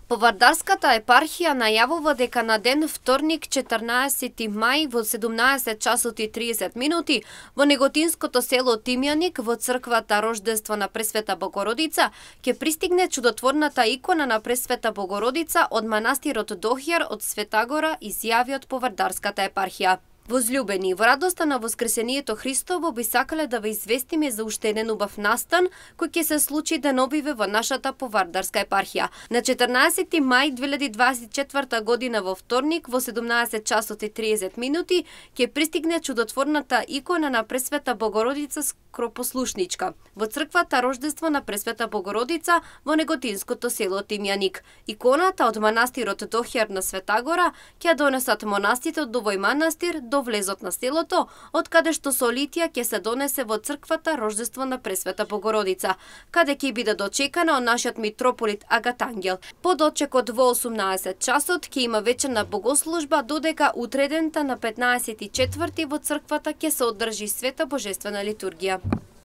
Повардарската епархија најавува дека на ден вторник 14 мај во 17 часот и 30 минути во неготинското село Тимјаник во црквата Рождество на Пресвета Богородица ќе пристигне чудотворната икона на Пресвета Богородица од манастирот Дохјар од Светагора, изјави од Повардарската епархија. Возлюбени, во радоста на Воскресението Христово би сакале да ве известиме за уште еден убав настан кој ќе се случи деновиве во нашата Повардарска епархија. На 14 мај 2024 година во вторник во 17 часот и 30 минути ќе пристигне чудотворната икона на Пресвета Богородица скропослушничка во црквата Рождество на Пресвета Богородица во неготинското село Тимјаник. Иконата од манастирот Дохјар на Светагора ќе донесат монасите од овој манастир до влезот на селото, од каде што солитија ќе се донесе во црквата Рождество на Пресвета Богородица, каде ќе биде дочекана од нашиот митрополит Агатангел. По дочекот во 18 часот ќе има вечерна богослужба, додека утредента на 15 во црквата ќе се одржи света божествена литургија.